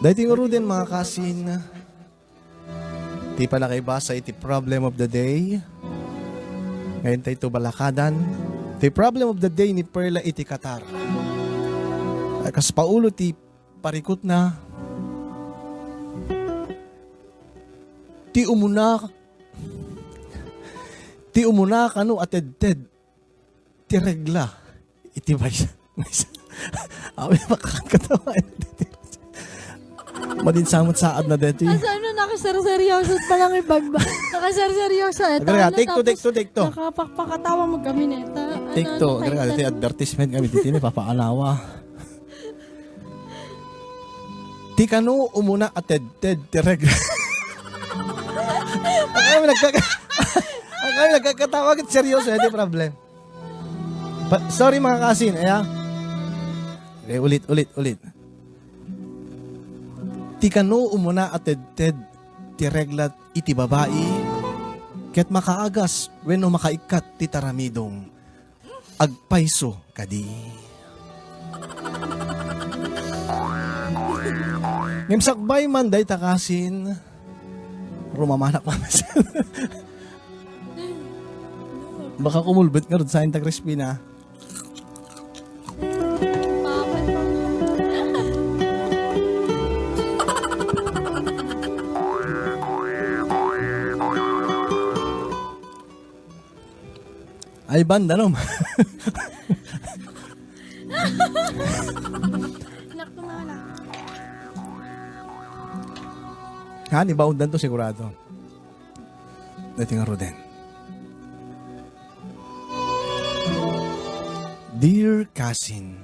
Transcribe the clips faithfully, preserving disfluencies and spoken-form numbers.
Daytoy ngaruden, mga kasin, ti panakaibasa iti problem of the day. Ngayon tayo ito balakadan. Ti problem of the day ni Perla iti Qatar. Ay, kas Paulo ti parikutna. Ti umuna, ti umuna kano a tedted ti regla iti maysa. Maysa. Awi, makakatawa. Madin samot saad na deti. Asa ano, nakaserseryoso pa lang ibagba. Nakaserseryoso, eto. Agrega, ano, take two, tapos take two, take two. Nakapakpakatawa mo kami neta. Ano, take ano, two. Agrega, title. Deti advertisement kami, deti ni papaanawa. Ti kano umuna a tedted ti regla. Ang kami nagkaka-, ang kami nagkakatawa, ket seryoso, eh, di problem. Pa-, sorry, mga kasin, aya. Okay, ulit, ulit, ulit. Ti kano umuna a tedted ti regla iti babai, ket makaagas wenno makaikkat ti taramidong agpayso kadi. Ngem sakbay man dayta kasin, rumamanak man. Baka kumulbet ngarud sa inta Crispy na. Ay, banda, no? Anak ko na wala. Ha, ni Baundan to, sigurado. Dating nga Roden. Dear cousin,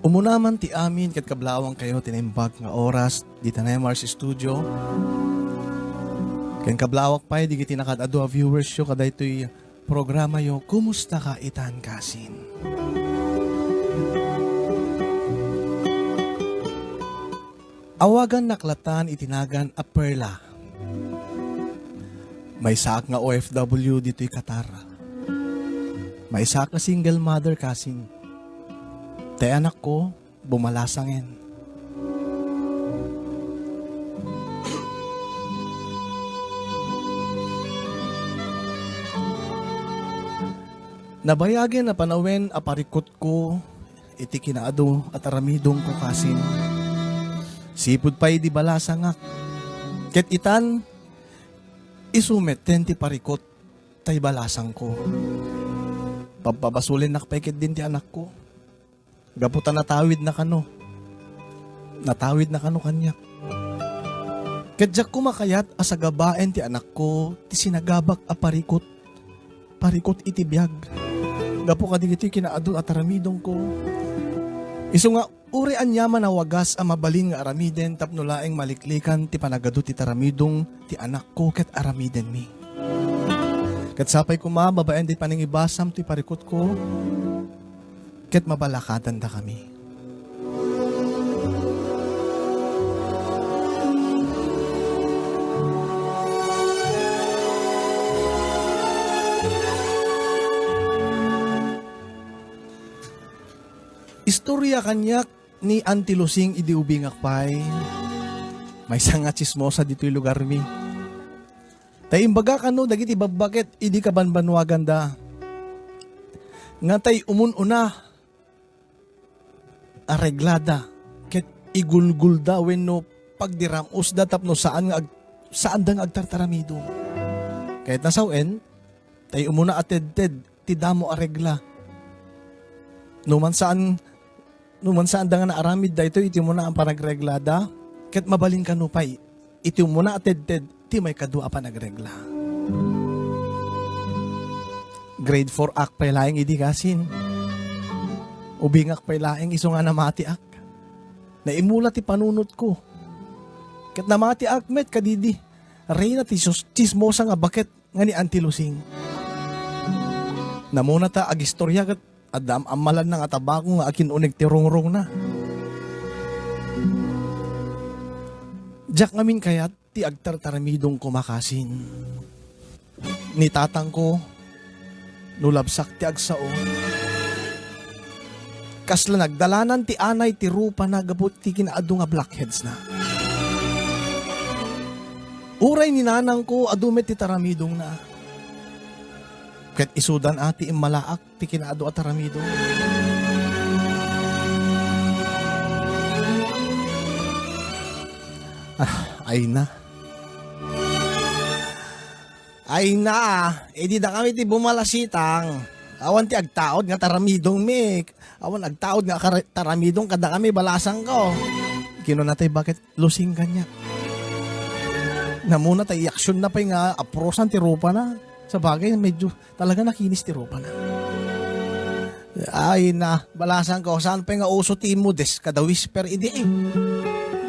umuna man ti amin ket kablawang kayo ti naimbag nga oras dita Nemar's Studio. Ken kablawak pay digiti nakaad-adu a viewers yo kadaytoy programayo, Kumusta Ka Itan, Kasin? Awagannak latan iti nagan a Perla. Maysaak nga O F W ditoy Qatar. Maysaak nga single mother, Kasin. Tay anakko, bumalasangen. Nabayagen a panawen a parikutko iti kinaadu a taramidongko, Kasin. Sipud pay di balasangak. Ket itan, isu met ti parikut tay balasangko. Pabpabasulennak pay ketdin ti anakko. Gapu ta natawidna kano. Natawidna kano kaniak. Ket diak koma kayat a sagabaen ti anakko ti sinagabak a parikut. Parikut iti biag. Gapu kadagitoy kinaadu a taramidongko. Isu nga, uray aniaman a wagas a mabalin nga aramiden tapno laeng maliklikan ti panagadu ti taramidong ti anakko ket aramidenmi. Ket sapay koma, babaen ti panangibasam ti parikutko, ket mabalakadandakami. Istoria kaniak ni Auntie Lucing idi ubingak pay. Maysa nga tsismosa ditoy lugarmi. Ta imbaga kano dagiti babbaket idi kabanbannuaganda nga tay umun-una a reglada ket igulgulda wenno pagdiram-osda tapno saan nga ag-, saanda nga agtartaramido. Ket nasawen, tay umuna a tedted ti damo a regla. No man saan, no man saanda nga naaramid daytoy iti umuna a panagreglada, ket mabalin kano pay iti umuna a tedted ti maikadua a panagregla. Grade four ak pay laeng idi, Kasin. Ubingak pay laeng isu nga namatiak. Naimula ti panunotko. Ket namatiak met kadidi. Reyna ti sus-, tsismosa nga baket nga ni Auntie Lucing. Namuna ta agistorya ket adda am-ammalanna nga tabako nga akin-uneg ti rungrongna. Diak ngamin kayat ti agtartaramidong koma, Kasin. Ni tatangko, no labsak ti agsao, Kasla nagdalanan ti anay ti rupana gapu ti kinaadu nga blackheadsna. Uray ni nanangko, adu met ti taramidongna. Ket isudan a ti immalaak ti kinaadu a taramidong. Ah, ay na. Ay na, idi dakami ti bumalasitang. Awan ti agtaud nga taramidongmi. Awan agtaud nga kar-, taramidong kadakami, balasangko. Kinuna tay, "Bakit lusing kaniak?" Namuna tay, iaksyonna pay nga aprosan ti rupana. Sabagay, medyo talaga nakinis ti rupana. Ay na, balasangko, saan pay nga uso ti modest kada whisper idi?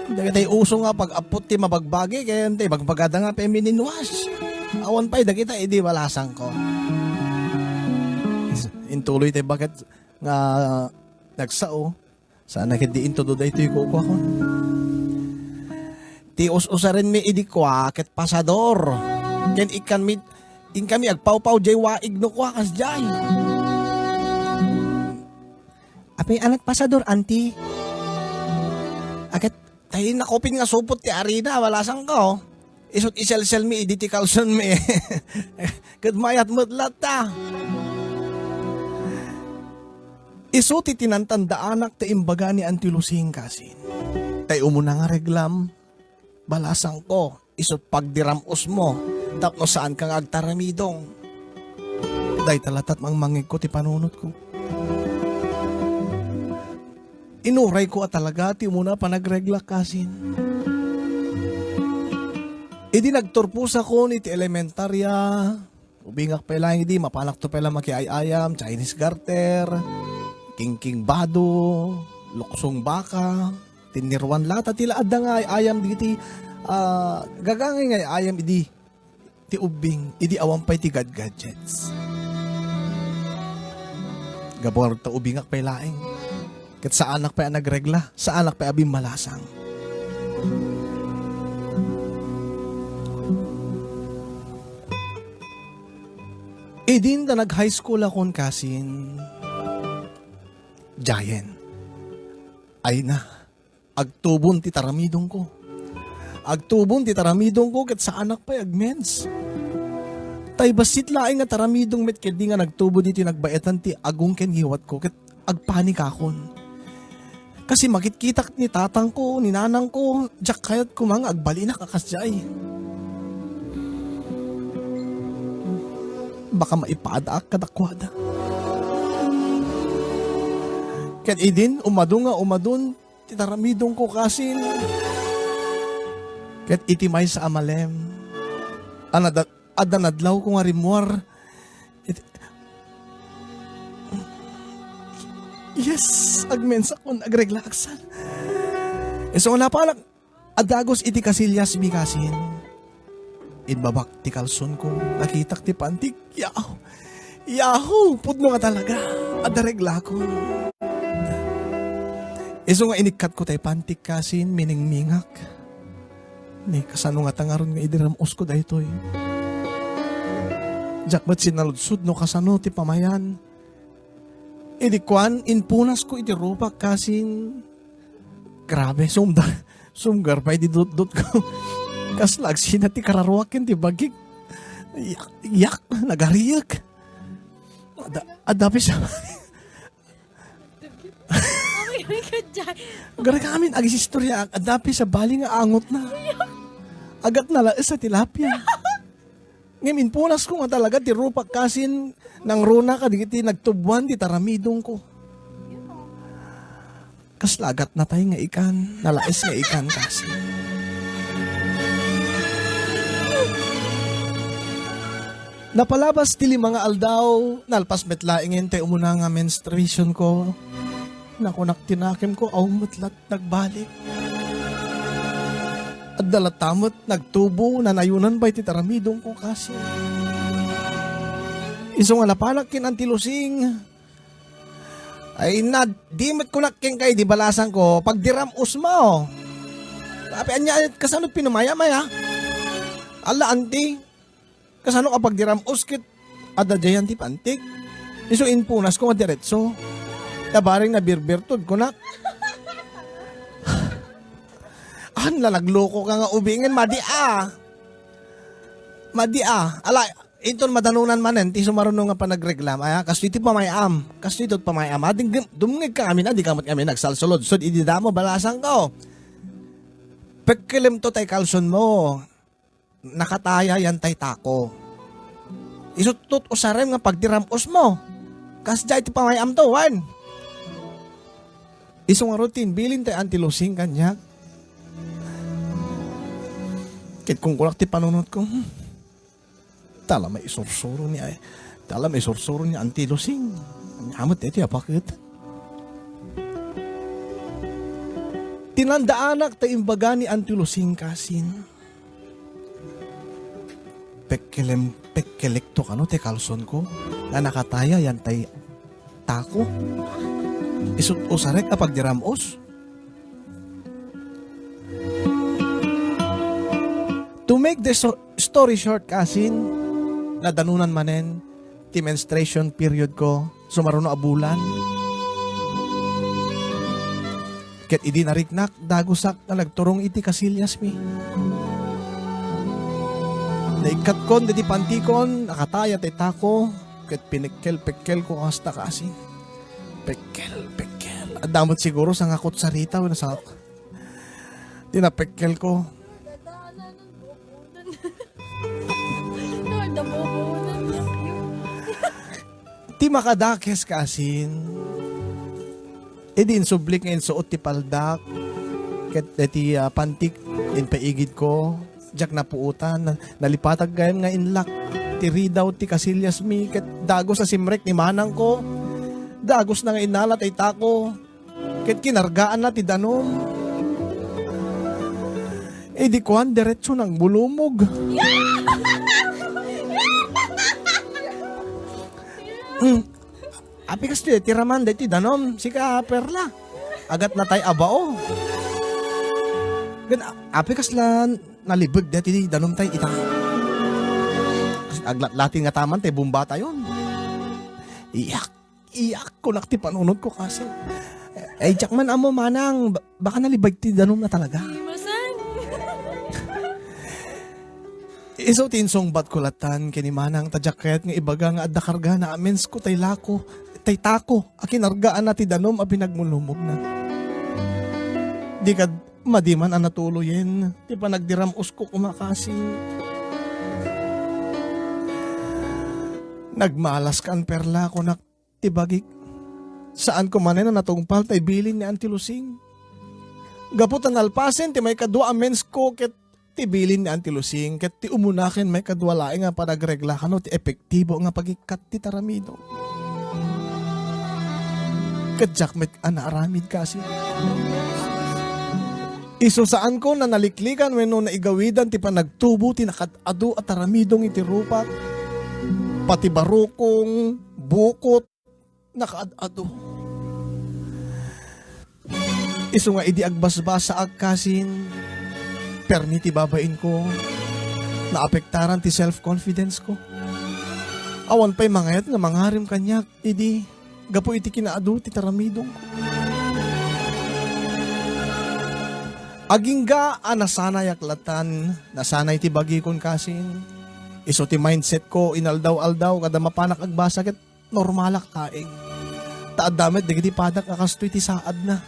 Dagitay uso nga pag-apot ti mabagbagi, kaya tay bagbagada nga feminine wash. Awan pay dagita idi, balasangko. Intuloy tay, "Bakit nga nagsao? Saan na ket di intudo daytoy kukuakon? Ti us-usarenmi idi kua ket pasador. Ken ikkanmi, inkami agpawpaw jay waig no kua kasjay." "Apay anat pasador, anti?" "Aket tay nakupin nga supot ti arina, balasangko. Isut' iselselmi idi ti kalsonmi." Ket mayat met latta. Isu ti tinantandaanak ti imbaga ni Anti Lusing, kasin. Tay umuna nga reglam, balasangko, isut' pagdiram-usmo, tapno saanka nga agtaramidong. Dayta latat mangmangngegko ti panunotko. Inurayko a talaga ti umuna a panagregla, kasin. Idi nagturposakon iti elementaria, ubingak pay laeng idi, mapanakto pay la makiay-ayam, Chinese garter, kingking bado, luksong baka, tinniruan lata ti la adda nga ay-ayam dagiti, ah, gagangay nga ay-ayam idi ti ubbing, idi awan pay ti gadgadgets. Gapu ta ubingak pay laeng. Ket saanak pay a nagregla, saanak pay a bimmalasang. Idin ta nag-high school akon, kasin, Giant. Ay na, agtubon ti taramidongko. Agtubon ti taramidongko ket saanak pay agmens. Tay bassit laeng nga taramidong met ketdi nga nagtubo ditoy nagbaetan ti agong ken ngiwatko ket agpanikakon. Kasi makitkitak ni tatangko, ni nanangko, diak kayat koma nga agbalinak a kasdiay. Baka maipadaak kadakuada. Ket idin, umadu nga umadun, ti taramidongko kasin. Ket iti maysa a malem, a nada-, adda nadlawko nga rimmuar. Iti, yes, agmensakon, agreglaaksan. Isu nga napanak, adagus iti kasilyasmi kasin. Inbabak ti kalsonko, nakitak ti pantik. Yahoo! Yahoo! Pudno nga talaga. Adda reglakon. Isu nga inikkatko tay pantik kasin, miningmingak. Ni kasano nga tangaron nga idiram-usko daytoy? Diak met sinaludsod no kasano ti pamayan. Idi kuan, inpunasko iti rupak kasin. Grabe, sumda-, sumgar pay di dutdot ko. Kasla agsina ti kararuak ken ti bagik. Yak, yak, nagariek. Adda, adda pay sa-, Amoy ka dyan. Gari kami, agisistorya, adda pay sa bali nga angot na. Agat na la, sa tilapia. Ngem inpunasko nga talaga ti rupak kasin nangruna kadagiti nagtubuan ti taramidongko. Kasla agat natay nga ikan, nalaes nga ikan kasin. Napalabas ti lima nga aldaw, nalpas met laengen tay umuna nga menstruation ko. Nakunak ti nakemko, awan met lat-, nagbalik. Adda latta met nagtubo, nanayonan pay ti taramidongko kasin. Isu nga napanak ken Anti Lusing. Ay na, di met kunak kenka idi balasangko, pagdiram-usmo. Apay ania, kasano pinamaya-maya? Ala, Anti. Kasano a pagdiram-us ket adda diayan ti pantik? Isu inpunasko nga diretso. Ta bareng nabirbirtod, kunak. Haan la, nagluko ka nga ubingen, madi a. Madi a. Ala, inton madanunan manen, ti sumaruno nga panagreglam, aya, kastoy ti pamay-am. Kastoy ti pamay-am. Ading gem-, dumngeg ka amin, adi ka met amin nagsalsuludsod, idi damo, balasangko. Pekkelem to tay kalsonmo. Nakataya yan tay tako. Isut' usarem nga pagdiram-os mo. Kasdiay ti pamay-am to, wen. Isu ngarud ti imbilin tay Auntie Lucing kaniak. Ket kunkunak ti panunotko, "Hmm, tala maisursuro ni ay, tala maisursuro ni Auntie Lucing." Ania met iti apaket. Tinandaanak ta imbaga ni Auntie Lucing kasin, "Pekkelem-, pekkelekto kano ti kalsonko nga nakataya yan tay tako. Isut' usarek a pagdiram-os." To make the so-, story short, kasin, nadanunan manen ti menstruation period ko, sumaruno a bulan. Ket idi nariknak, dagusak nga nagturong iti kasiliasmi. Naikkatko dagiti pantikon, nakataya tay tako, ket pinekkel-pekkelko kasta kasin. Pekkel, pekkel. Adda met siguro sangakot sarita wenno sangak-, ti napekkelko. Ti makadakes kasin, idi insublik nga insuot ti paldak, ket deti, ah, pantik, impaigidko, diak napuotan, na-, nalipatak gayam nga inlak ti ridaw ti kasiliasmi, ket dagus a simrek ni manangko, dagusna nga inala tay tako. Ket kinargaanna ti danum. Idi kuan, diretso nang bulumog. Hmm. Apay kastoy ti raman daytoy danum, sika, Perla? Agatna tay a bao. Ken, apay kasla nalibeg daytoy danum tay ita? Aglatlatin nga taman tay bomba tayon. Iyak. Iyak, kunak ti panunotko kasin. Ay, diak man ammo, manang, ba-, baka nalibeg ti danumna talaga. Isu ti insungbatko latan ken ni manang ta diak kayat nga ibaga nga adda kargana a mensko tay lako, tay tako, a kinargaanna ti danum a pinagmulumogna. Di kad madi man a natuloyen ti panagdiram-osko koma kasin. Nagmalaskan, Perla, kunak ti bagik. Saanko manen a natungpal tay bilin ni Auntie Lucing. Gapu ta nalpasen ti maikadua a mensko ket ti bilin ni Auntie Lucing ket ti umuna ken maikadua laeng a panagregla kano ti epektibo nga pagikkat ti taramido. Ket diak met a naaramid kasin. Isu saanko a naliklikan wenno naigawidan ti panagtubo ti nakaad-adu a taramidong iti rupak. Pati barukong, bukot, nakaad-adu. Isu nga idi agbasbasaak kasin, permi ti babainko, naapektaran ti self-confidence-ko. Awan pay mangayat nga mangarem kaniak idi gapu iti kinaadu ti taramidongko. Agingga a nasanayak latan, nasanay ti bagikon kasin. Isu ti mindset-ko inaldaw-aldaw kada mapanak agbasa ket normalak laeng. Ta adda met dagiti padak a kastoy ti saadna.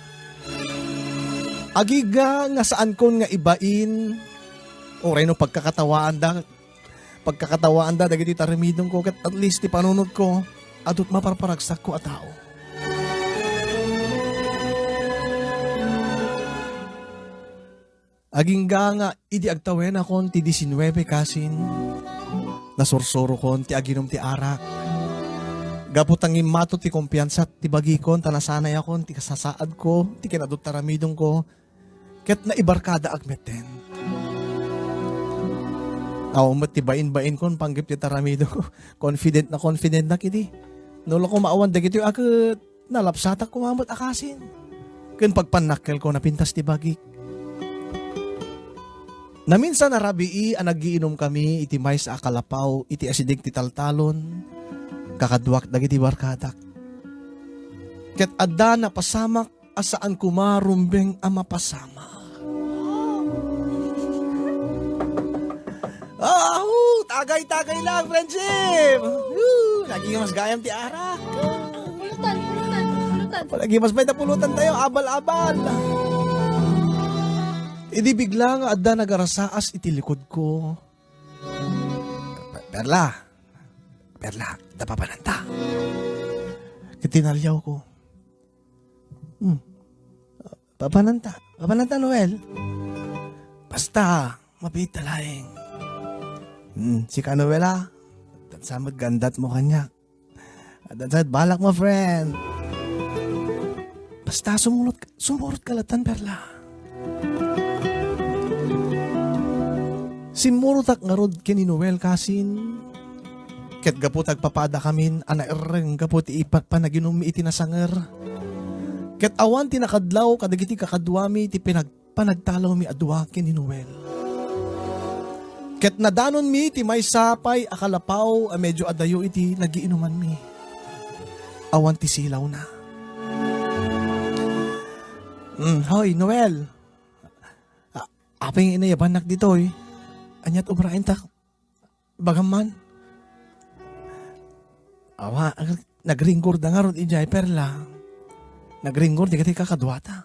Agingga nga saankon nga ibain, uray no pagkakatawaanda, pagkakatawaanda dagiti taramidongko ket at least ti panunotko, adu ti maparparagsakko a tao. Agingga nga idi agtawenakon ti disinnuebe kasin, nasursurokon ti aginum ti arak. Gapu ta ngimmato ti kumpiansa ti bagikon ta nasanayakon ti kasasaadko, ti kinadut taramidongko, ket naibarkadaak metten. Awan met ti bain-bainkon panggep ti taramidongko. Confident na confident na kidi. No la koma awan dagitoy a ket nalapsatak koma met a kasin. Ken pagpannakkelko, napintas ti bagik. Naminsan a rabii a nagiinumkami iti maysa a kalapaw iti asideg ti taltalon, kakaduak dagiti barkadak. Ket adda napasamak a saan koma rumbeng a mapasamak. Ah, uh, tagay-tagay lang, friendship! Woo! Lagi mas gayam ti arak. Pulutan, pulutan, pulutan. Lagi mas may napulutan tayo, abal-abal. Idi bigla nga adda nagarasaas iti likod ko. Perla, Perla, ta papananta. Ket tinaliaw ko. Hmm. Papananta. Papananta, Noel. Basta, mabiit ta laeng. Hmm, sika, Noel, ah. Tatsamot gandat mo kanya. At that's it, balak mo, friend. Basta, sumurot, sumurot ka latan, Perla. Simmurotak ngarud ken ni Noel kasin. Ket gapu ta agpapada kamin a naerreng gapu ti ipa-, panaginummi iti nasanger. Ket awan ti nakadlaw kadagiti kakaduami ti pinag-, panagtalawmi a dua ken ni Noel. Ket nadanonmi ti maysa pay a kalapaw a medyo adayo iti nagiinumanmi. Awan ti silawna. Mm, hoy, Noel. A-, apay nga inayabannak ditoy? Aniat ubraenta? Bagam man. Awa, nagringgor da ngarud idiay, Perla. Nagringgor dagiti kakaduata.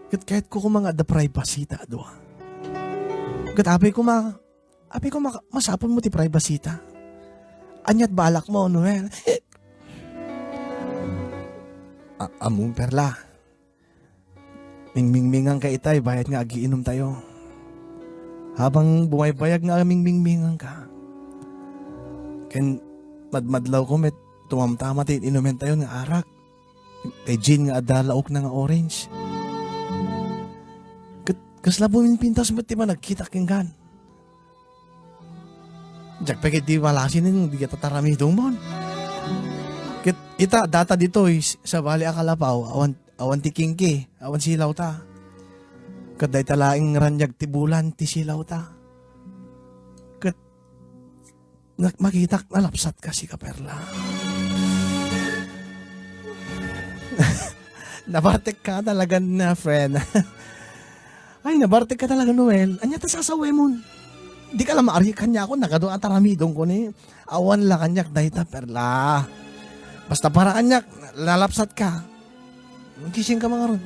Ket kayatko koma nga adda privacy ta a dua. Ket apay koma, apay koma masapulmo ti privacy ta. Aniat balakmo, Noel? A-, ammom, Perla. Mingmingminganka itay bayat nga agiinumtayo. Habang bumaybayag nga mingmingminganka, ken madmadlawko met tumamtama ti inumentayo nga arak. Tay gin nga adda laokna nga orange. Ket kasla buminpintas met ti panagkitak kenka. Diak pay ketdi malasinen, di kita taramidongmon. Ket ita, data ditoy, s-, sabali a kalapaw, awan, awan ti kingki, awan silawta. Ket dayta laeng raniag ti bulan ti silawta. Ket na-, makitak, nalapsatka, sika, Perla. Nabartekka talaga, friend. Ay, nabartekka talaga, Noel. Ania ta sasawemon? Dika la maari kaniak, nagadu a taramidongko ni. Awan la kaniak dayta, Perla. Basta para kaniak, lalapsatka. Gisingka man ngarud.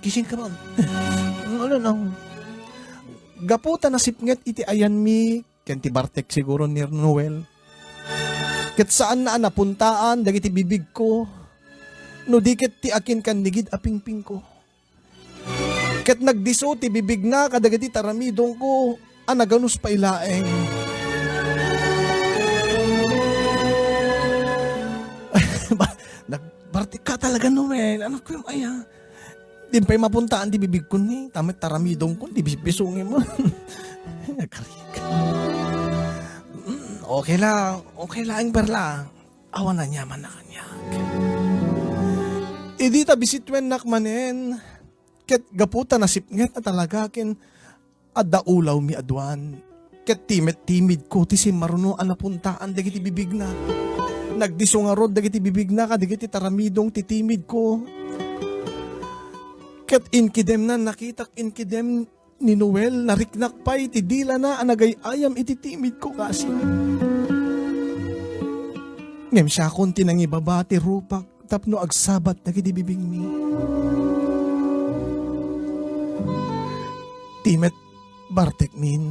Gisingka man. Ano na? Gapu ta nasipnget iti ayanmi, ken ti bartek siguro ni Noel. Ket saanna a napuntaan dagiti bibigko, no di ket ti akin kannigid a pingpingko. Ket nagdisso ti bibigna kadagiti taramidongko a naganus pay laeng. Ba-, nagbartekka talaga, Noel. Ano ko yung aya? Di pay mapuntaan ti bibigko ni, ta met taramidongko, di bisbisungem. Nagkarik. Mm, okay la, okay la, ang Perla. Awan aniaman a kaniak. Idi ta bisituennak manen, ket gapu ta nasipnget a talaga ken adda ulawmi a duan. Ket timet-timidko ti simmaruno a napuntaan dagiti bibigna. Nagdisso ngarud dagiti bibigna kadagiti taramidong ti timidko. Ket inkidemna, nakitak inkidem ni Noel, nariknak pay ti dilana a nagay-ayam iti timidko kasin. Ngem siakon ti nangibaba ti rupak tapno agsabat dagiti bibingmi. Ti met bartekmin,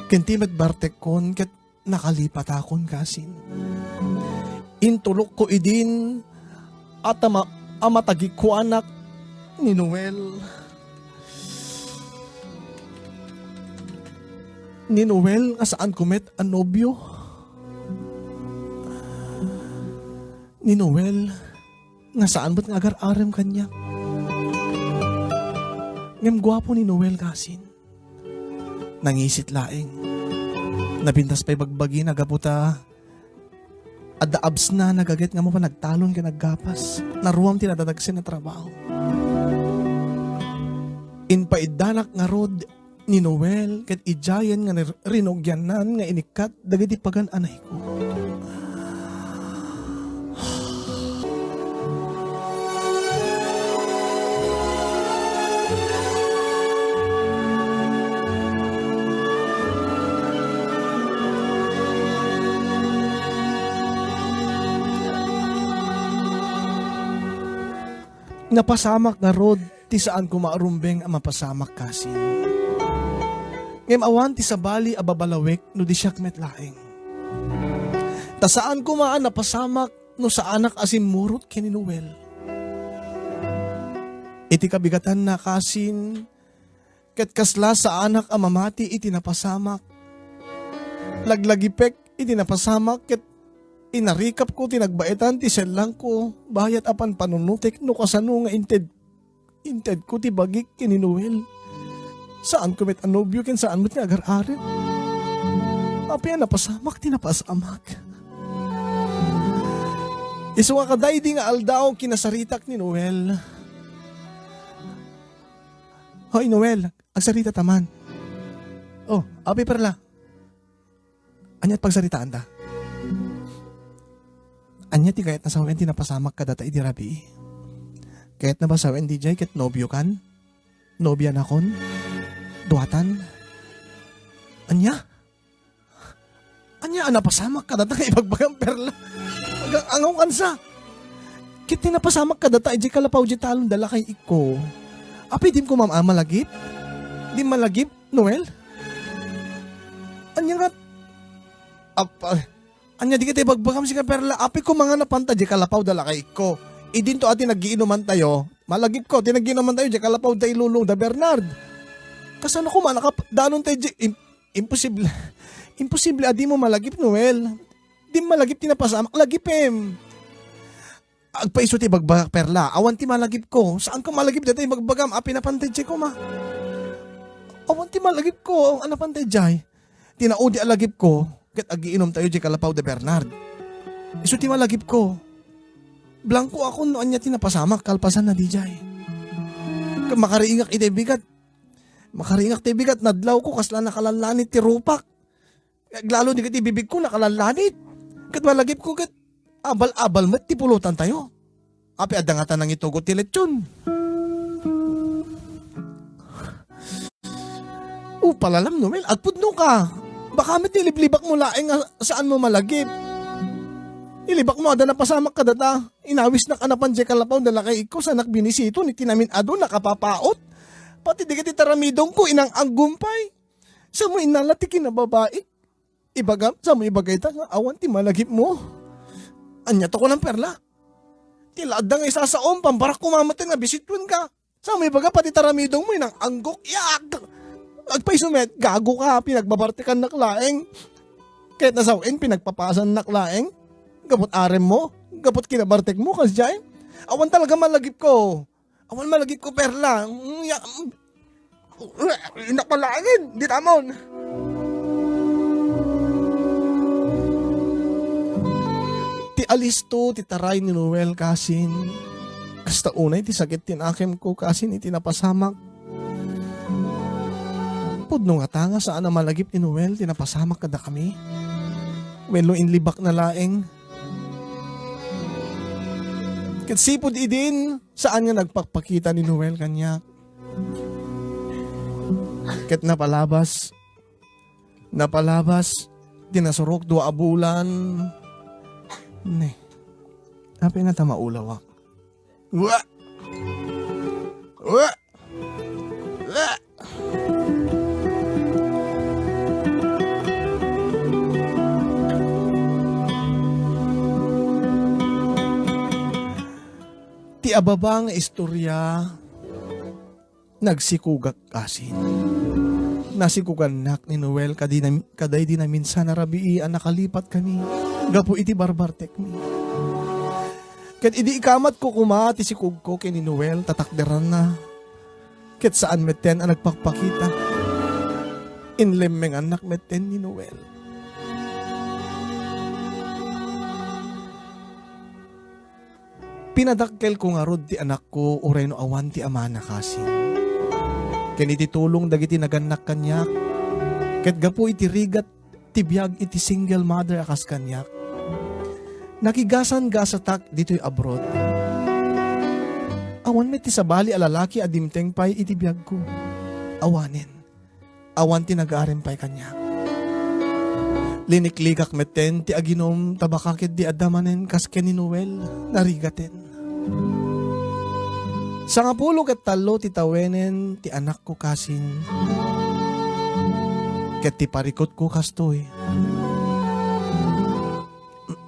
ken ti met bartekkon ket nakalipatakon kasin. Intulokko idin a tama-, a matagikuanak ni Noel. Ni Noel nga saanko met a nobio. Ni Noel nga saan met nga agar-arem kaniak. Ngem guapo ni Noel kasin. Nangisit laeng. Napintas pay bagbagina gapu ta adda absna nagaget nga mapan nagtalon ken naggapas. Naruam ti nadadagsen a trabaho. Impaiddanak ngarud ni Noel ket idiayen nga nir-, rinugiannan nga inikkat dagiti pagan a nayko. Napasamak ngarud ti saan koma a rumbeng a mapasamak kasin. Ngem awan ti sabali a babalawek no di siak met laeng. Ta saan koma a napasamak no saanak a simmurot ken ni Noel. Iti kabigatanna kasin, ket kasla saanak a mamati iti napasamak. Laglagipek iti napasamak ket inarikapko ti nagbaetan ti sellangko bayat a panpanunotek no kasano nga inted, intedko ti bagik ken ni Noel. Saanko met a nobio ken saan met nga agar-arem. Apay a napasamak ti napasamak. Isu nga kadaydi nga aldaw, kinasaritak ni Noel. Hoy, Noel, agsarita ta man. Oh, apay Perla. Ania ti pagsaritaanta? Ania ti kayatna sawen ti napasamak kadata idi rabii? Kayatna ba sawen diay ket nobiokan? Nobianakon? Duatan? Ania? Ania a napasamak kadata nga ibagbagam, Perla? Agang-angaw kansa. Ket ti napasamak kadata idiay kalapaw diay talon da lakay ikko. Apay, dim koma a malagip? Dim malagip, Noel? Ania nga, apa, ania di ket ibagbagam sika, Perla? Apay koma nga napanta diay kalapaw da lakay ikko. Idinto a ti naggiinumantayo. Malagipko, ti naggiinumantayo diay kalapaw da Ilulong da Bernard. Kasano koma nakap-, danon tayo diay, im-, Imposible. Imposible a dimo malagip, Noel. Dim malagip ti napasamak, lagipem. Agpaiso ti ibagbagak, Perla. Awan ti malagipko. Saanka malagip dayta ibagbagam a pinapan daydiay koma? Awan ti malagipko a napan daydiay. Ti naudi a lagipko, ket agiinumtayo diay kalapaw da Bernard. Isu ti malagipko. Blangkoakon no ania ti napasamak kalpasanna daydiay. Ket makariingak iti bigat. Makariingak ti bigat, nadlawko kasla nakalanlanit ti rupak. Aglalo di ket ti bibigko nakalanlanit. Ket malagipko ket abal-abal met ti pulotantayo. Apay, adda ngata nangitugot ti letson. O, palalam, Noel, agpudnoka. Baka met iliblibakmo laeng nga saanmo malagip. Ilibakmo, adda napasamak kadata. Inawisnak a napan diay kalapaw da lakay ikko, saanak binisiton iti namin-adu, nakapapaot. Pati di ket ti taramidongko, inang-anggom pay. Samo innala ti kinababaik. Ibagam, samo ibagayta nga awan ti malagipmo. Ania to kunam, Perla? Ti la adda nga isasaom, pambarakko mameten nga bisituenka. Samo ibaga pati taramidongmo, inang-anggok, yak! Agpaiso met, gagoka, pinagbabartekannak laeng. Ket nasawen, pinagpapasannak laeng. Gaput aremmo, gaput kinabartekmo, kasdiay. Awan talaga malagipko. Awan malagipko, Perla. Mm, ya, mm. Inakpalaangin, di tamon. Ti alisto ti taray ni Noel kasin. Kasta unay ti sakit ti nakemko kasin iti napasamak. Pudno ngata nga saan a malagip ni Noel ti napasamak kadakami. Wenno inlibakna laeng. Ket sipud idin, saan nga nagpakpakita ni Noel kaniak. Ket napalabas, napalabas, ti nasurok dua a bulan. Ne, apay ngata maulawak. Wa! Wa! Wa! Ti ababa nga istorya, nagsikogak kasin. Nasikogannak ni Noel kadi nam-, kadaydi naminsan a rabii a nakalipat kami gapu iti barbartekmi. Ket idi ikamatko koma ti sikogko ken ni Noel, tatakderanna. Ket saan metten a nagpakpakita. Inlemmengannak metten ni Noel. Pinadakkelko ngarud ti anakko uray no awan ti amana kasin. Ken iti tulong dagiti nagannak kaniak, ket gapu iti rigat ti biag iti single mother a kas kaniak, nakigasan-gasatak ditoy abroad. Awan met ti sabali a lalaki a dimteng pay iti biagko. Awanen. Awan ti nagaarem pay kaniak. Linikligak metten ti aginum, tabaka ketdi adda manen kas ken ni Noel, narigaten. Sangapulo ket tallo ti tawenen ti anakko kasin. Ket ti parikutko kastoy.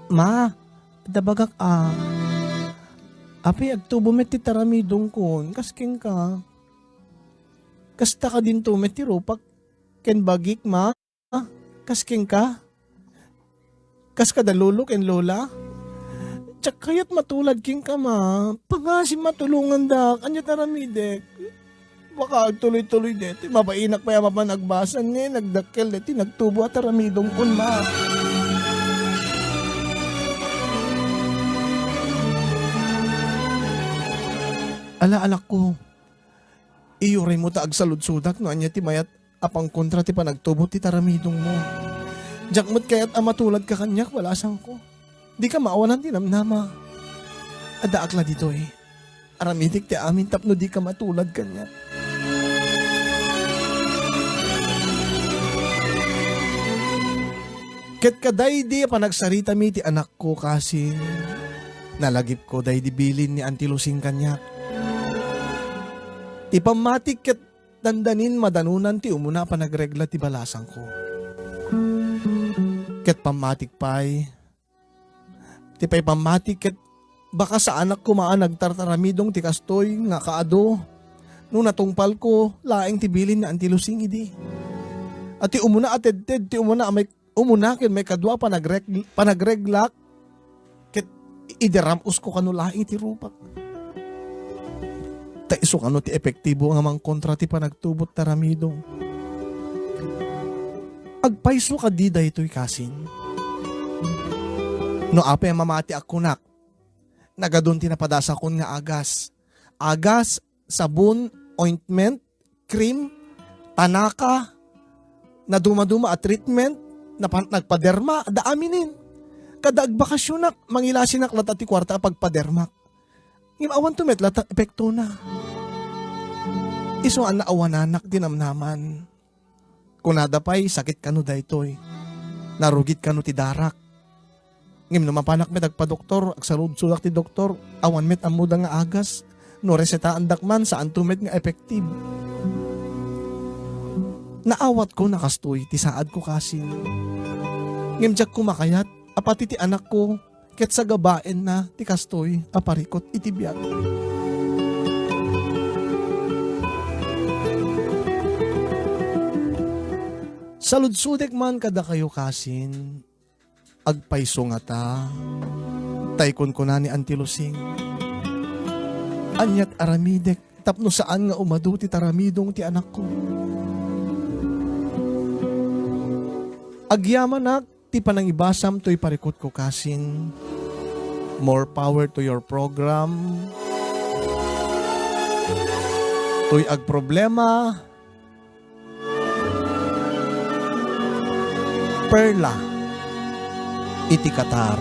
"Ma, adda bagak a. Apay agtubo met ti taramidongkon, kas kenka? Kasta kadinto met ti rupak ken bagik, ma?" Ah, kas kenka? Kas kada lolo ken lola? Diak kayat matulad kenka, ma. Pangasim, ma, tulongandak. Ania ti aramidek? Baka agtuloy-tuloy deti. Mabainak pay a mapan agbasol, nagdakkel deti. Nagtubo a taramidongkon, ma. Ala, anakko. Iyuraymo ta agsaludsodak no ania ti mayat a pangkontra ti panagtubo ti taramidongmo. Diak met kayat a matuladka kaniak, balasangko. Dika maawanan ti namnama. Addaak la ditoy. Aramidek ti amin tapno dika matulad kaniak. Ket kadaydi a panagsaritami ti anakko kasin, nalagipko daydi bilin ni Auntie Lucing kaniak. Ti pammatik ket dandanin madanunan ti umuna a panagregla ti balasangko. Ket pammatik pay, ti pay pammatik ket baka saanak koma a nagtartaramidong ti kastoy nga kaadu no natungpalko laeng ti bilin ni Auntie Lucing idi. A ti umuna a tedted, ti umuna a may umuna ken maikadua a panagreg-, panagreglak, ket idiram-usko kano laeng iti rupak. Ta isu kano ti epektibo nga mangkontra ti panagtubo ti taramidong. Agpayso kadi daytoy kasin? No apay a mamati a kunak, nagadun ti napadasakon nga agas. Agas, sabon, ointment, cream, tanaka, nadumaduma a treatment, napan-, nagpaderma, adda aminen. Kada agbakasyonak, mangilasinak latta ti kuarta a pagpadermak. Ngem awanto met latta epektona. Isu a naawananak ti namnaman. Kunada pay, sakit kano daytoy. Narugit kano ti darak. Ngem no mapanak met agpadoktor, agsaludsodak ti doktor, awan met ammoda nga agas. No resetaandak man, saanto met nga effective. Naawatko a kastoy ti saadko kasin. Ngem diak koma kayat a pati ti anakko ket sagabaenna ti kastoy a parikut iti biag. Saludsodek man kadakayo kasin, agpayso ngata? Tay kunkuna ni Auntie Lucing, ania ti aramidek tapno saan nga umadu ti taramidong ti anakko? Agyamanak ti panangibasam toy parikutko kasin. More power to your program. Toy agproblema, Perla iti Qatar.